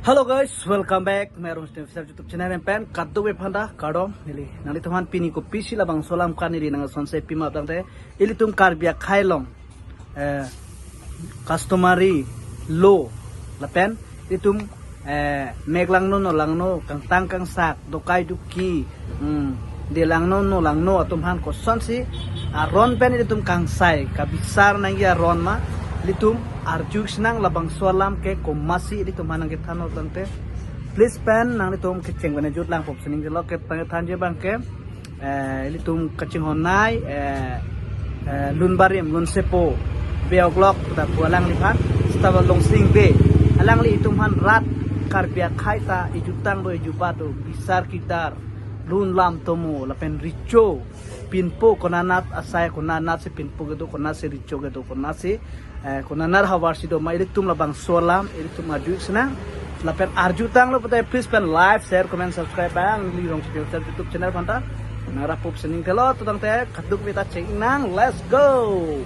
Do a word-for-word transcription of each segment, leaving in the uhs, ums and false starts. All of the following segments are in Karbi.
Hello guys, welcome back. Merong Stem Official YouTube channel pen kadokave aphanta kardom. Neli nanglitum aphan pini kopisi labangso alam kan neli nangkesonse pima tangte, ilitum Karbi akhei along, eh, customary law lapen ilitum, eh, mek langno no langno, kangtang kangsak, dokai doki, hmm, de langno no langno atum aphan kosonsi aron pen ilitum kangsai kabisar nangji aron ma, ilitum arju sinang, labangso alam ke komatsi ilitum aphan nangkethan tangte, please pen nanglitum kecheng pen jut lang pop sining, kelo ketang thanji abang ke, eh, ilitum kachinghon nei, eh, eh, Lunbarim, Lunsepo, Beoklok, ta pu alangliphan, seta Longsing Bey, alangli itum aphan rat Karbi akhei ta ejutang do ejubat do, bisar kidar, lun lam tomo, lapen recho, pinpo konanat asai, konanatsi pinpo kedo, konatsi recho kedo, konatsi, eh, konanat havarsi do ma, ilitum labangso alam ilitum arju sinang. Lapen arjutanglo pute, please pen like, share, comment, subscribe abang neli Rong Stem Official YouTube channel aphanta. Nang rapop sining, kelo to tangte kadokave ta cheng nang, let's go.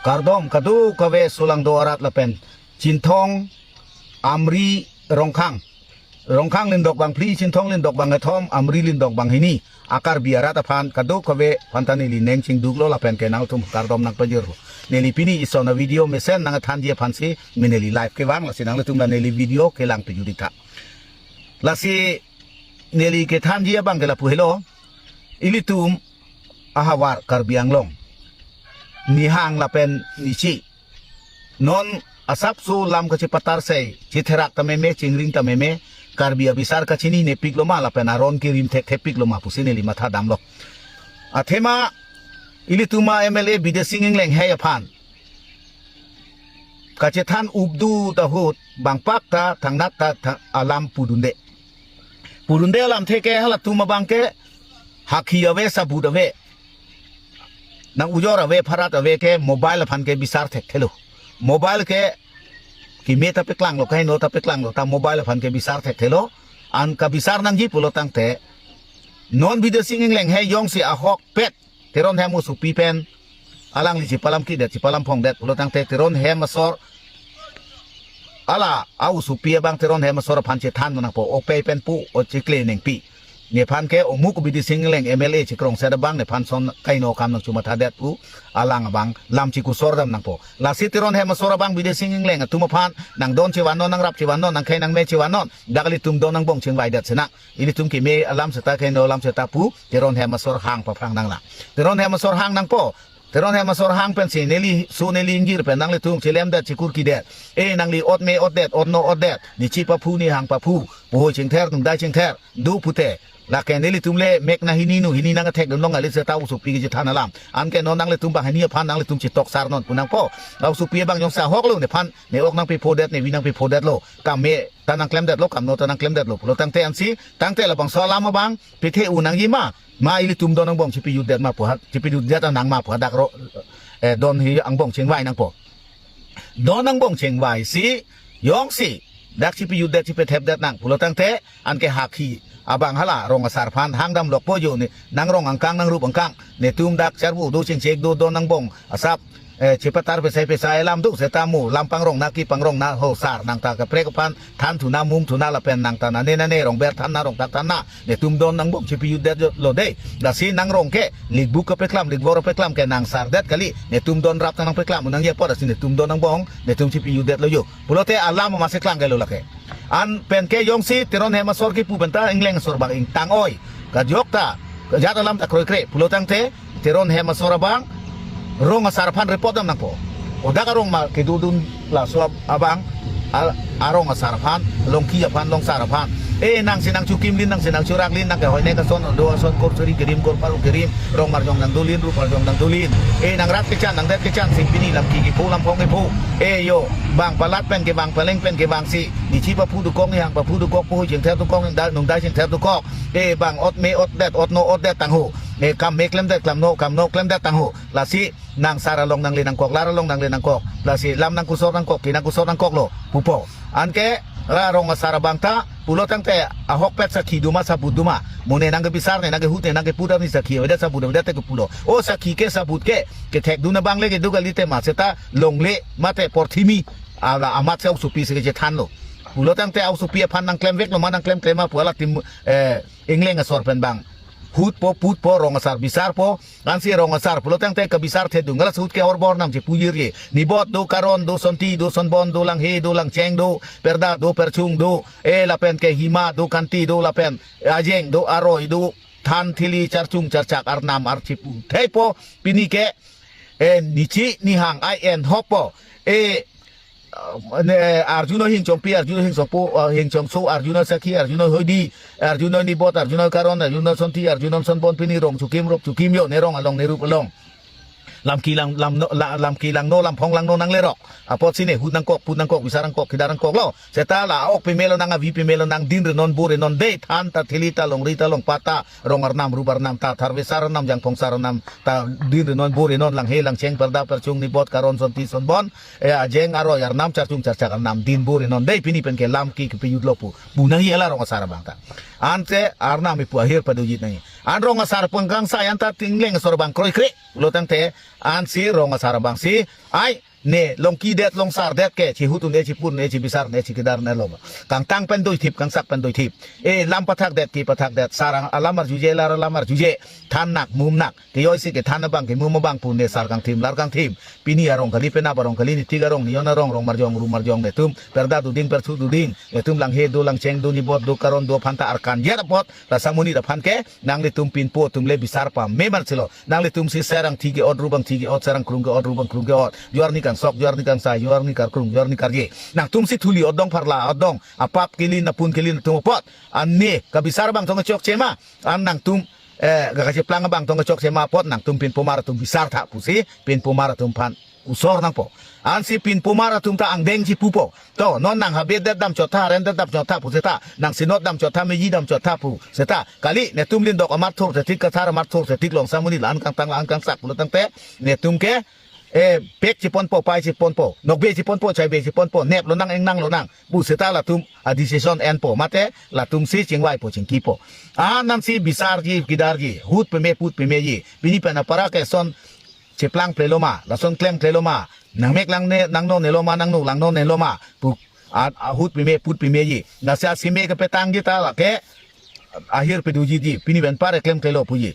Kardom kadokave sulangdo arat lapen Chinthong, Amri, Rongkhang. Rongkhang lindok bang phli, Chinthong lindok bang kethom, Amri lindok bang hini a-Karbi arat aphan kadokave aphanta neli ning chingduklo lapen ke nangtum kardom nangpajirlo. Neli pini ison a-video mesen nangthanji aphansi me neli live kevang, lasi nanglitum la neli video kelang pejuri tha. Lasi neli kethanji abang ke lapu helo, ilitum ahavar Karbi Anglong, nihang lapen nichi, non asapso lam kachepatar sei, chetherak ta meme, chingring ta meme, Karbi abisar kachini nepiklo ma lapen aron kerim thekthepik lo ma pusi neli matha damlo. Athema ilitum a-M L A Bidya Sing Engleng hei aphan kachethan updu ta ahut bangpak ta thangnat ta tha-, alam pudunde. Pudunde alamthe ke halatum abang ke hakhi ave, sabut ave, nang ujor ave, pharat ave ke mobile aphan ke bisar thekthelo. Mobile ke keme ta peklanglo, kaheno ta peklanglo, ta mobile aphan ke bisar thekthelo. An kabisar nangji pulo tangte, non Bidya Sing Engleng hei jongsi ahokpet Teron hem osopi pen alangli chepalam kidet, chepalam phongdet pulo tangte, Teron hem asor, ala a-osopi abang Teron hem asor aphan chethan nangpo, opei pen pu, o chekle nengpi. Nephan ke omuk Bidya Sing Engleng M L A chekrongset abang nephan son kaino akam nangchumathadet pu alang abang lam chekusor dam nangpo. Lasi Teron hem asor abang Bidya Sing Engleng atum aphan nangdon chevannon, nangrap chevannon, nangkhei nangme chevannon, dak ilitum don angbong chingvaidet sinang. Ilitum keme alam seta, kaino alam seta pu Teron hem asor hang paphrang nanglang. Teron hem asor hang nangpo. Teron hem asor hang pensi neli su neli ingjir pen nanglitum chelemdet, chekurkidet. E, nangli ot me otdet, ot no otdet, nichi paphu, nihang paphu, puhoi chingther, nungdai chingther, do pute. Lake nelitum le mek na hini nu hini nangthekdun long kali seta osopi kechethan alam. Anke non nanglitum bang hini aphan nanglitum chetoksar non pu nangpo. A-osopi abang jongsi ahoklo, nephan ne ok nangpephodet, nevi nangpephodetlo, keme ta nangklemdetlo, kamno ta nangklemdetlo pulo tangte, ansi tangte labangso alam abang pethe unangji ma, ma ilitum don angbong chipejutdet ma pu ha, chipejutdet nang ma pu ha, dak ro, eh, don hi angbong chingvai nangpo. Don angbong chingvaisi jongsi dak chipejutdet, chipethepdet nang pulo tangte, anke hakhi abang hala rong asar aphan hang damlokpo jo, ne nangrong angkang, nangrup angkang, netum dak charbu do, chingchek do, don angbong asap, eh, chepatar pesai pesai alam do seta mo, lam pangrong na, kepangrong na ho sar, nang ta kaprek aphan than thuna, mum thuna lapen nang ta nane nane rong ber than na, rong tak than na, netum don angbong chipejutdetlo dei. Lasi nangrong ke likbuk kapeklam, likvor kapeklam ke nang sardet kali, netum don rap ta nangpeklam unangji apot, lasi netum don angbong netum chipejutdetlo jo. Pulote alam masi klang kelo lake. An pen ke jongsi Teron hem asor kipu penta Engleng asor bang ingtang oi. Kajok ta, kajat alam ta kroikre pulo tangte, Teron hem asor abang rong asar aphan report dam nangpo. O dak arong ma kedodun laso ab-, abang, a-, arong asar aphan, longki aphan, longsar aphan. E, nangsi nangchukimlin, nangsi nangchuraklin, nang kehoi ne kason, do ason, kor suri kerim, kor paru kerim, rong marjong nangdolin, rup marjong nangdolin. E, nang rat kechan, nang det kechan, sing pini lam ki kipho, lam phong kipho. E, jo, bang palat pen ke, bang paleng pen ke, bangsi nichi paphu dokok, nihang paphu dokok, puhoi chingther dokok, nungdai, nungdai chingther dokok. E, bang ot me otdet, ot no otdet tangho. E, kam me klemdet, kam no, kam no klemdet tangho. Lasi nang sar along nangle nangkok, lar along nangle nangkok. Lasi lam nangkusor nangkok, ke nangkusor nangkoklo pupo. Anke ra rong asar abang ta pulo tangte, ahokpet sakhi duma, sabut duma, mo ne nangkebisar, ne nangkehut, ne nangkepudam ni sakhi avedet, sabut avedet te kepulo. O sakhi ke, sabut ke kethekdun abang le kedo kali, tema seta longle mate porthimi ala amat se osopi si kechethanlo. Pulo tangte aosopi aphan nangklemveklo ma nangklemklem ma pu ala tim, eh, ingleng asor pen bang hutpo putpo, rong asar bisarpo. Ansi rong asar pulo tangte kabisar thedung, galas ahut ke-orbor nam chepujirji. Nibot do, Karon do, Sonti do, Sonbon do, Langhe do, Langcheng do, Perda do, Perchung do, eh, lapen ke Hima do, Kanti do, lapen Ajeng do, Aroi do, Than, Thili, Charchung, Charchak, Arnam, Archipu theipo. Pini ke, eh, nichi nihang ai en hoppo. Eh, ne, Arjun Hingchongpi, Arjun Hingchongpo, eh, Hingchongso, Arjun Sakhi, Arjun Hoidi, Arjun Nibot, Arjun Karon, Arjun Sonti, Arjun Sonbon, pini rong chukim, rok chukim yo, ne rong along, ne rup along. Lam ki lang, lam no, la-, lam ki langno, lam phong langno nanglerok. Apotsi ne hut nangkok, put nangkok, bisar nangkok, kidar nangkoklo. Seta la ok pemelo nang, avi pemelo nang, din renon, bo renon dei, Than ta, Thili ta, Longri ta, Longpat ta, rong arnam, rup arnam ta, tharve sar arnam, jangphong sar arnam ta, din renon, bo renon, Langhe, Langcheng, Perda, Perchung, Nibot, Karon, Sonti, Sonbon, eh, Ajeng, Aroi arnam, Charchung, Charchak arnam, din bo renon dei, pini pen ke lam ki kepejutlo pu. Pu nangji ala rong asar abang ta. Ansi arnam ipu ahir padojit nangji. An rong asar pengkang sayan ta tingleng asor bang kroikre. Pulo tangte ansi rong asar abang si, ai, ne longkidet longsardet ke, chihut un-e, chipun un-e, chibisar un-e, chikidar un-elo. Kangtang pen doithip, kangsak pen doithip. Eh, lam pathakdet, ki pathakdet, sarang alam arjuje, lar alam arjuje, than nak, mum nak, kejoi si kethan abang, kemum abang pu ne sar kangthim, lar kangthim. Pini arong kali, penap arong kali, nitik arong, nion arong, rong marjong, ru marjong netum, Perda duding, Perchu duding, netum Langhe do, Langcheng do, Nibot do, Karon do aphan ta arkan jet apot, rasa muni aphan ke, nanglitum pinpo atum le bisar pame man silo. Nanglitum si serang thi ke-ot, rubang thi ke-ot, serang krung ke-ot, rubang krung ke-ot. Juarni kangsok, juarni kangsai, juarni karkrung, juarni karje. Nangtum si thuli odong, pharla odong, apap kelin, apun kelin atum apot. An ne kabisar abang tong chokche ma. An nangtum, eh, kacheplang abang tong chokche ma apot, nangtum pinpomar atum bisar tha pusi, pinpomar atum aphan usor nangpo. Ansi pinpomar atum ta angdeng chipupo. To, non nang habedet damchot tha, harendet damchot tha pu seta, nang sinot damchot tha, meji damchot tha pu seta. Kali, netum lindok amat thur thetik, kathar amat thur thetik, long samuni la-an kangtang la-an kangsak pulo tangte, netum ke, eh, pek chiponpo, pai chiponpo, nokbe chiponpo, chaibe chiponpo, neplo nang, engnanglo nang pu seta latum a-decision enpo, mate latum si chingvaipo, chingkipo. An nangsi bisarji, kidarji, hut peme, put pemeji. Pini pen apara ke son cheplang plelo ma, lason klem klelo ma, nangmek langne, nangno nelo ma, nangno langno nelo ma pu, a, ahut peme, put pemeji. Lasi asime kepetangji ta lake ahir pedojitji, pini pen apar eklem klelo puji.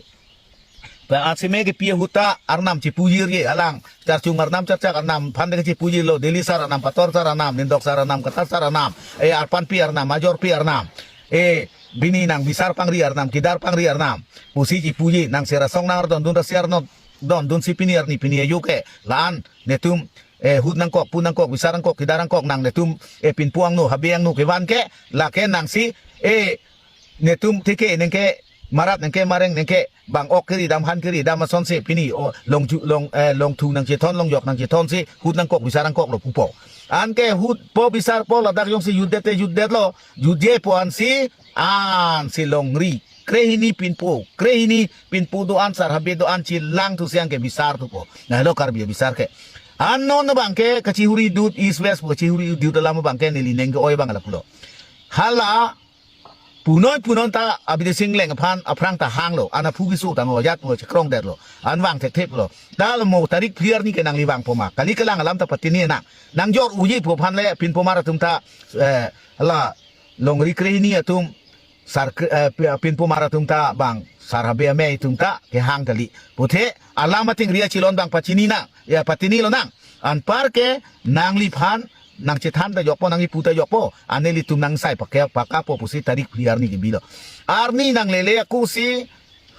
Pa asime kepi ahut ta arnam chipujirji, alang Charchung arnam, Charchak arnam aphan de chipujirlo, Delhi sar arnam, Pator sar arnam, Nindok sar arnam, Katar sar arnam, eh, arpanpi arnam, ajorpi arnam, eh, bini nang bisar pangri arnam, kidar pangri arnam pusi chipuji, nang serasong nang ardon dun, rasi arnam don dun si pini arni pini ayu ke, la-an netum, eh, hut nangkok, pun nangkok, bisar nangkok, kidar nangkok, nang netum, eh, pinpo angno, habe angno kevan ke, lake nangsi, eh, netum theke nengke, marat nengke, mareng nengke, bang ok kiri dam, han kiri dam asonsi pini, o, longju, long, eh, longthu nangchethon, longjok nangchethon si hut nangkok, bisar nangkoklo pupo. Anke hutpo, bisarpo, ladak jongsi jutdet te jutdetlo, jutjepo ansi, ansi longri krehini pinpo, krehini pinpo do-an, sar habe do-an, chelang thu siang ke bisar thupo. Nahelo Karbi bisar ke. An non abang ke kachihuri dut East West pu, kachihuri dut alam abang ke neli neng ke-oi abang ala pulo. Hala punoi punon ta Abidi Singleng aphan aphrang ta hanglo, an aphu keso tanglo, ajat mo chekrongdetlo, an vang thektheplo. Dal mo tarik phli arni ke nangli vangpo ma. Kali kelang alam ta patini nang. Nangjor uji pu aphan le pinpomar atum ta, eh, la longri krehini atum, sar kre-, eh, pi-, pinpomar atum ta bang, sar habe amei atum ta kehang kali. Puthe alam ating ria chilon bang pachini nang, ya patinilo nang. Anpar ke nangliphan nangchethan ta jokpo, nangkipu ta jokpo, an nelitum nangsai pake, pakapo pusi tarik phli arni kebilo. Arni nanglele ako si,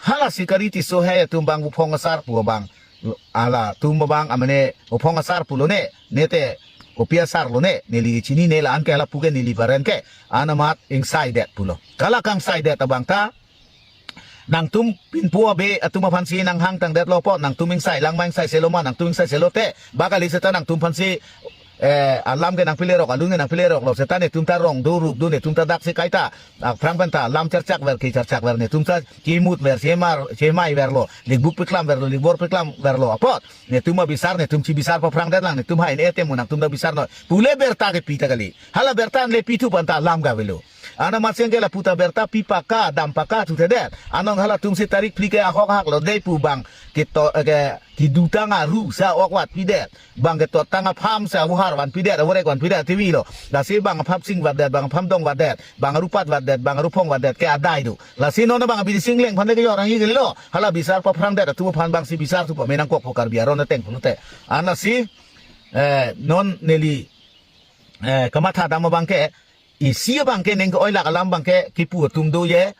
hala Sikari Tisso he atum bang, Uphong asar pu abang, alatum abang, amane Uphong asar pulo ne, nete kopi asarlo ne, neli chinine, la-an ke hala pu ke neli paren ke, an amat ingsaidet pulo. Kala kangsaidet abang ta, nangtum pinpo abe atum aphansi nanghangtangdetlo po, nangtum ingsai lang ma, ingsaiselo ma, nangtum ingsaiselo te, ba kali seta nangtum aphansi, eh, alam ke nangpilerok, alun ke nangpileroklo, seta netum ta rong do, rup do, netum ta daksi kaita, aphrang pen ta lam charchakver, kecharchakver, netum ta chemutver, chemar, chemaiverlo, likbuk peklamverlo, likbor peklamverlo apot, netum abisar, netum chibisar paphrangdetlang, netum hai ne temu nangtum ta bisarnoi pule berta kepi ta kali. Hala berta an le pithu pu anta alam ke avelo. Ana maseng ke lapu ta berta pi paka, dam paka thuthedet. Anong halatum si tarik phli ke ahok hak lo dei pu bang keto, eh, ke kedutang aru sa ok vat pidet. Bang ketotang apham sa abuhar van pidet, aburek van pidet T V lo. Lasi bang apham sing vatdet, bang apham dong vatdet, bang arupat vatdet, bang aruphong vatdet ke adai do. Lasi non bang abidi sing leng phande ke jorang igel lo. Hala bisar paphrangdet atum aphan bang si bisar tu pamenang kok po Karbi aron ateng pulote. Anasi, eh, non neli, eh, kamatha dam abang ke, isi abang ke neng ke-oi lak alam abang ke kipu atum do ye.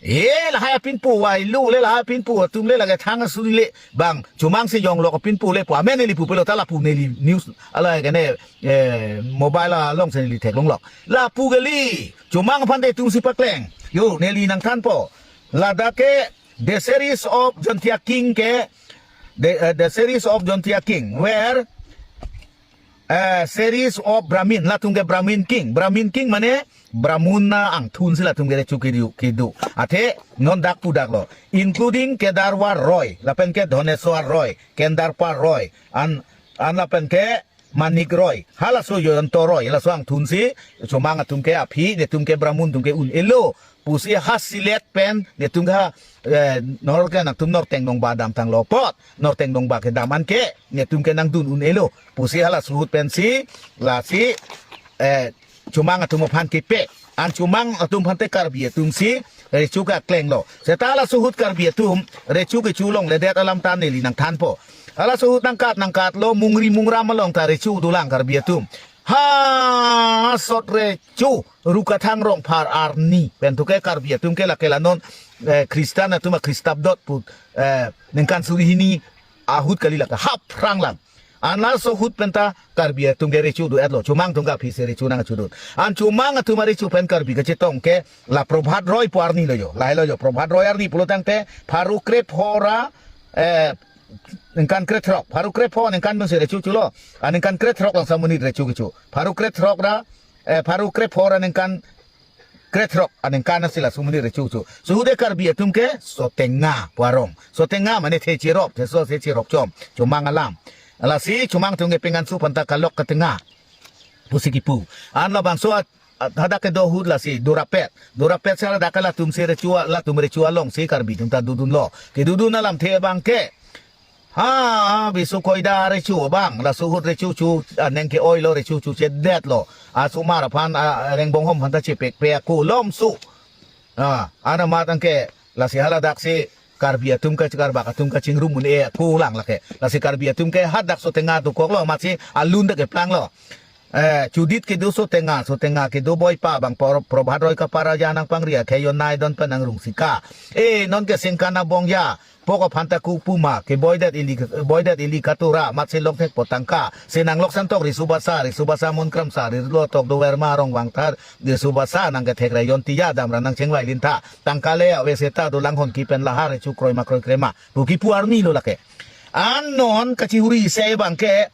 Eh, lahai apinpo vai lo le, lahai apinpo atum le, lake thang asuri le, bang chomang si jonglok apinpo le pu amen neli pu pulo ta lapu neli news ala ke ne, eh, mobile along si neli theklonglok. Lapu kali, chomang aphan te atum si pakleng. Yo, neli nangthanpo. Ladak ke the series of Jaintia King ke, the, eh, the series of Jaintia King, where, eh, series of Brahmin, latum ke Brahmin King. Brahmin King mane Brahmuna angthun si latum ke recho kedo, kedo. Athe non dak pu dak lo. Including Kedarwar Roy, lapen ke Dhoneswar Roy, Kendarpa Roy, an, an lapen ke Manik Roy. Halaso Joyonto Roy, laso angthun si chomang atum ke aphi, netum ke Brahmun atum ke un-elo pusi ha silet pen netum ke ha, eh, nor ke nangtum Norteng Nongba damtanglo apot, Norteng Nongba kedam an ke netum ke nangdun un-elo pusi halaso ahut pensi, lasi, eh, chomang atum aphan kepe. An chomang atum aphan te Karbi atum si recho ke akleng lo. Seta halaso ahut Karbi atum recho kecho longledet alam ta neli nangthanpo. Halaso ahut nangkat nangkat lo, mungri mungram along ta recho dolang Karbi atum. Ha, sot recho, Rukathang Rongphar arni. Pen tu ke Karbi atum ke lake la non, eh, Kristan atum akristabdot pu, eh, ningkan suri hini ahut kali lake haphrang lang. An laso ahut penta Karbi atum ke recho do-et lo, chomang atum ke aphi si recho nangchodun. An chomang atum arecho pen Karbi kachetong ke la Probhat Roy pu arni lo yo. Lahai lo yo, Probhat Roy arni pulo tangte pharo krepho ra, eh, ningkan krethrok. Pharo krepho ningkan pensi recho cholo. An ningkan krethrok lang samonit recho kecho. Pharo krethrok ra, eh, pharo krepho ra ningkan krethrok aningkan si laso amonit recho kecho. Suhude Karbi atum ke Sotenga pu arong. Sotenga mane the cherop, theso the cherop chom, chomang alam. Lasi chomang atum ke pengan su panta kalok ketenga pusi kipu. An labangso at, at hadak kedo ahut lasi Durapet. Durapet si hadak ke latum si recho, latum recho along si Karbi atum ta dodunlo. Kedodun alamthe abang ke, ha, Bisu Koida recho abang, laso ahut recho chu, ah, neng ke-oi lo, recho chu chedet lo. Asomar aphan, ah, Rengbonghom aphan ta chepekpe ako lom su. Ah, ana matang ke lasi haladak si Karbi atum ke, Karbak atum kachingrum un-e ako lang lake. Lasi Karbi atum ke hadak Sotenga dokok lo, amatsi alun ta keplang lo. Eh, chodit kedo Sotenga, Sotenga kedo boipa abang Pro-, Probhat Roy kapara ja nangpangri akhei yon nai don pen nangrung sika. Eh, non ke singkan abong ja, pok aphan ta ku puma, keboidet ili, boidet ili katura, amatsi longthek po tangka. Si nanglok santok Risu Basa, Risu Basa Mon Kramsa, Risu Lotok Dover Marong Wangthar, Risu Basa nangkethek rayon tiya damra nangchengvai lintha. Tangka le ave seta dolang hon kipen lahar recho kroi ma kroi krema. Pu kipu arni lo lake. An non kachihuri isi abang ke,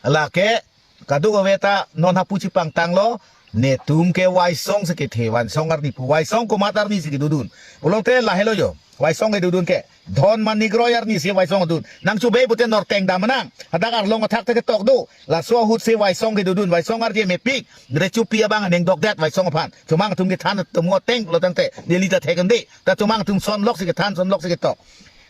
lake, kadokave ta non hapu chepangtanglo, netum ke Waisong si kethe, Waisong arni pu, Waisong komat arni si kedodun. Pulote lahelo yo, Waisong kedodun ke. Dhon Manik Roy arni si Waisong dun. Nangchobei pute Norteng dam nang. Hadak Arlong athak te ketok do. Laso ahut si Waisong kedodun. Waisong arje mepik. Rechopi abang aneng dokdet Waisong aphan. Chomang atum kethan atum ateng pulo tangte. Neli ta thek ande. Ta chomang atum sonlok si kethan, sonlok si ketok.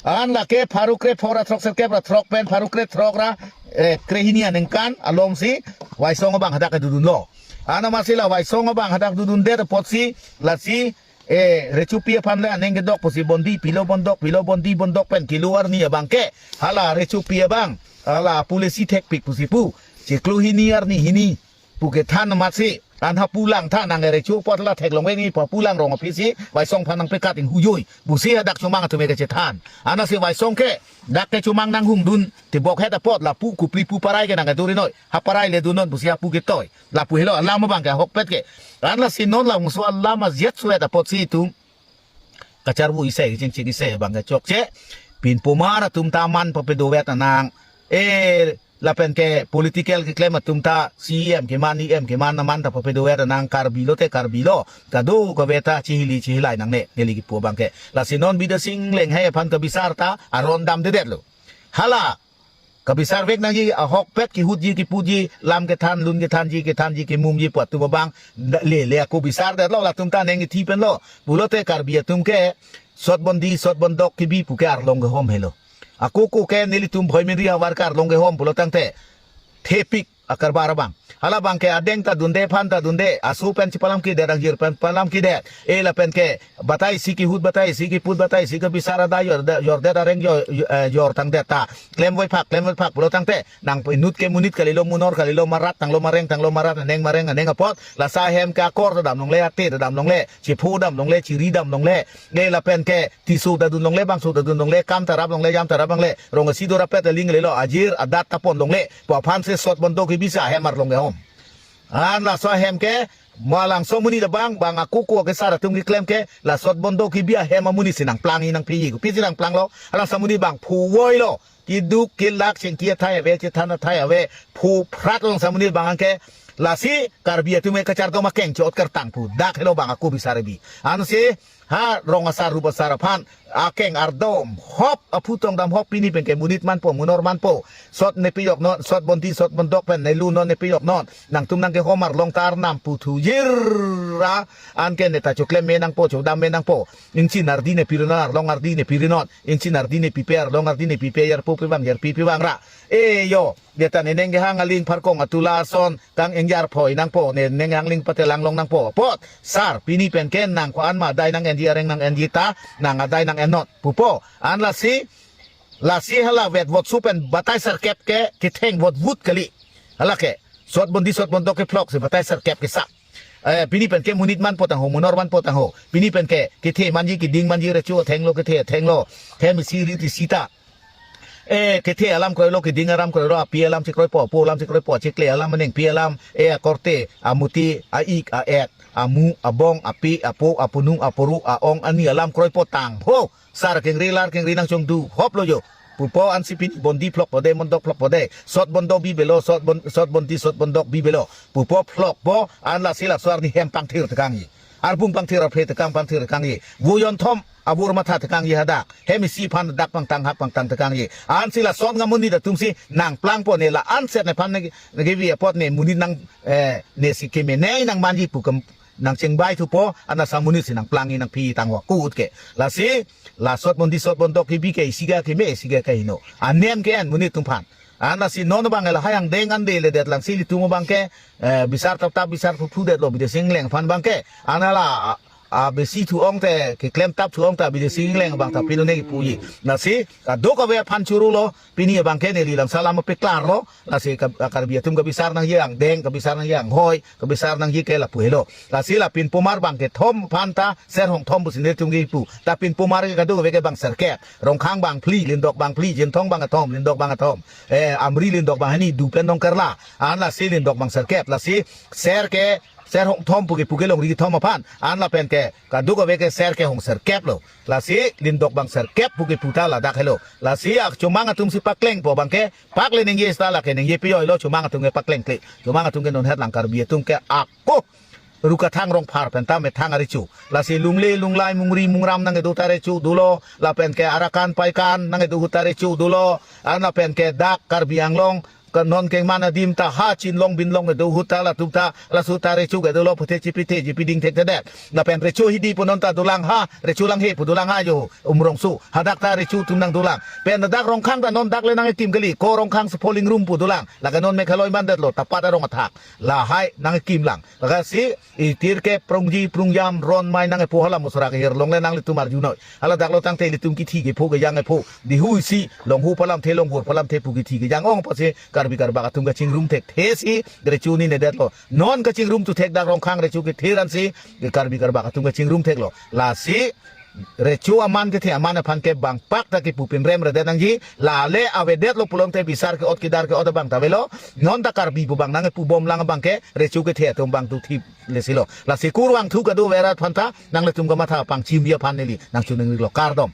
An lake pharo krepho ra throk serkep ra throk pen pharo krethrok ra, eh, krehini aningkan along si Waisong abang hadak kedodunlo. An amatsi la Waisong abang hadak dodundet apotsi, lasi, eh, rechopi aphan le aneng kedok pusi bondi pilo bondok, pilo bondi bondok pen kilo arni abang ke. Hala rechopi abang, hala policy thekpik pusi pu. Chiklo hini arni hini pu kethan amatsi. An hapu langtha nang recho apot la theklong veng ni pa pu lang rong aphi si, Waisong aphan nangpekat inghu joi. Pusi hadak chomang atum ke chethan. Anasi Waisong ke, dak ke chomang nanghumdun, tibok het apot lapu kupli pu parai ke nangkeduri noi. Ha parai le dunon pusi hapu ketoi. Lapu helo alam abang ke ahokpet ke. An lasi non labangso alam ajet suet apotsi itum kacharbu isi, kachingchik isi abang ke chokche. Pinpomar atum ta man papedovet anang. Eh, lapen ke political keklem atum ta C E M keman, E M keman aman ta papedovet anang, Karbi lote Karbi lo. Kadokave ta chihili chihilai nangne, neli kipu abang ke. Lasi non Bidya Sing Engleng hai aphan kabisar ta aron damdedet lo. Hala Kabisar vek nangji, ahokpet kehutji, keputji, lam kethan, lun kethanji, kethanji, kemumji pu atum abang, da-, le, le ako bisar detlo, latum ta neng ithi penlo. Pulote Karbi atum ke, sotbondi, sotbondok kebi pu ke arlong kehom helo. Ako ko ke nelitum Bhoiminri havar ke arlong kehom pulo tangte, thepik akarbar abang. Halabang ke adeng ta dunde, phan ta dunde, aso pen chepalam kedet, angjir pen palam kedet. E lapen ke, batai si kehut, batai si keput, batai si kebisar adai jor, da-, jordet areng jor, eh, jor tangdet ta. Klem voiphak, klem voiphak pulo tangte, nang inut ke monit kalilo, monor kalilo, marat tanglo mareng, tanglo marat, aneng mareng, aneng apot. Laso ahem ke akor ta dam longle, ate ta dam longle, chepho dam longle, chiri dam longle. E lapen ke, tiso ta dun longle, bangso ta dun longle, kam ta rap longle, jam ta rap longle, rong isi do rapet aling lelo, ajir adat ta pon longle, pu aphan si sotbondok kebi si ahem arlong kehom. An laso ahem ke, malangso amonit abang, bang ako ko ke sar atum keklem ke, la sotbondok kebi ahem amonit si nangplangji nangphiji, kopisi nangplanglo, alangso amonit abang phu voilo, keduk kelak chingki athai ave, chethan athai ave, phu phrat alangso amonit abang ke, lasi Karbi atum ke kachardom akeng chot kartang pu, dak helo bang ako bisar kebi. Ansi, ha, rong asar rup asar aphan, akeng ardom, hop, aphu tong dam hop, pini pen ke monit manpo, monor manpo, sot nepejok non, sotbondi, sotbondok pen nelu non nepejok non, nangtum nangkehom arlong ta arnam pu thujir ra, anke neta choklem me nangpo, chodam me nangpo, ingchin ardi nepi ri non, arlong ardi nepi ri non, ingchin ardi nepipe, arlong ardi nepipe, jarpo pe bang, jarpi pe bang ra. E yo, neta neneng kehang aling pharkong atula ason, kang engjar phoi nangpo, ne neng angling patelang long nangpo. Apot, sar, pini pen ke nang ko-an ma adai nang-enji, areng nang-enji ta, nang adai nang-en non pupo. An lasi, lasi hala vet vot su pen batai serkep ke, ketheng vot vut kali. Hala ke, sotbondi sotbondok ke phlok si batai serkep ke sa. Eh, pini pen ke monit manpo tangho, monor manpo tangho. Pini pen ke, kethe manji, keding manji, recho athenglo, kethe athenglo. Hem isi rit isi ta. Eh, kethe alam kroilo, keding alam kroilo, api alam chekroipo, apo alam chekroipo, chekle alam, anengpi alam, eh, akorte, amuti, a-ik, a-et, amu, abong, api, apo, apunung, apuru, a-ong, ani alam kroipo tangho. Sar kengri, lar kengri nangchongdu, hoplo jo. Pupo ansi pini bondi phlokpo de, mondok phlokpo de. Sotbondok bibelo, sotbon-, sotbondi, sotbondok bibelo. Pupo phlokpo, an lasi laso arni hem pangthir tekangji. Arbung pangthir, apre tekang pangthir tekangji. Vojon thom, abur matha tekangji hadak. Hem isi aphan dak pangtang hak pangtang tekangji. Ansi lason ngamonit atum si nangplangpo ne la anset nephan ne, ne kebi apot ne monit nang, eh, ne si keme ne nangmanji pu kem nangchingbai thupo, an lasi amonit si nangplangji nangphi tangho akut ke. Lasi, la sotbondi sotbondok kebi ke isi ke keme, isi ke kaheno. Anem ke-en monit atum aphan. An lasi non abang lahai angdeng ande ledet lang si ilitum abang ke, eh, bisar tap tap, bisar phu phu detlo, bidesi ingleng aphan abang ke. An la, a, a, besi thu-ong te, keklem tap thu-ong ta, bidesi ingleng abang ta pilo ne puji. Lasi, kadokave aphan churu lo, pini abang ke neli lam salam ape klarlo, lasi ka-, Karbi atum kabisar nangji angdeng, kabisar nangji anghoi, kabisar nangji ke lapu helo. Lasi la pinpomar abang kethom aphan ta, ser hong thom pusi nelitum kepu. Ta pinpomar ke kadokave ke bang serkep. Rongkhang bang phli, Lindok bang phli, Jinthong bang kethom, Lindok bang kethom. Eh, Amri Lindok bang hini, Dupen Dongkerla. An lasi Lindok bang serkep, lasi ser ke, ser hong thom pu kepu ke longri kethom aphan. An lapen ke, kadokave ke ser ke hong serkep lo. Lasi Lindok bang serkep pu kepu ta ladak helo. Lasi ak chomang atum si paklengpo abang ke, pakle ningje seta lake ningje pejoi lo, chomang atum ke pakleng kle. Chomang atum ke non het lang Karbi atum ke ako. Rukathang Rongphar pen ta methang arecho. Lasi lungle lunglai mungri mungram nangkedo ta recho dolo. Lapen ke Arakan Paikan nangkedo ahut ta recho dolo. An lapen ke dak Karbi Anglong ke non kengman adim ta ha Chinlong Binlong kedo ahut ta latum ta laso ta recho ke dolo, puthe chipithe chipiding thekthedet. Lapen recho hidi pu non ta dolang ha, recho langhe pu dolang ha jo, Umrongso. Hadak ta recho atum nangdolang. Pen dak Rongkhang ta non dak le nangkekim kali, ko Rongkhang Spholing Rum pu dolang. Lake non Meghalaya mandetlo, tapat arong athak. Lahai nangkekim lang. Lake si, itir ke prongji prongjam ron mai nangkepu hala musra kehir longle nanglitum arjunoi. Hala daklo tangte ilitum kithi kepho kejang kepho. Dihu isi, longhu palamthe, longhur palamthe pu kithi kejang ong pasi Karbi Karbak atum kachingrum thekthe si, recho ni nedetlo. Non kachingrum tu thek dak Rongkhang recho kethe ansi, Karbi Karbak atum kachingrum theklo. Lasi, recho aman kethe aman aphan ke bang pak ta kepu pimrem redet nangji, lale avedetlo pulote bisar ke-ot kedar ke-ot abang ta avelo, non ta Karbi pu bang nangkepu bom lang abang ke, recho kethe atum bang tu thip lesi lo. Lasi kurvangthu kadokave arat aphan ta, nanglitum kamatha pangchimji aphan neli, nangchoningri lo kardom.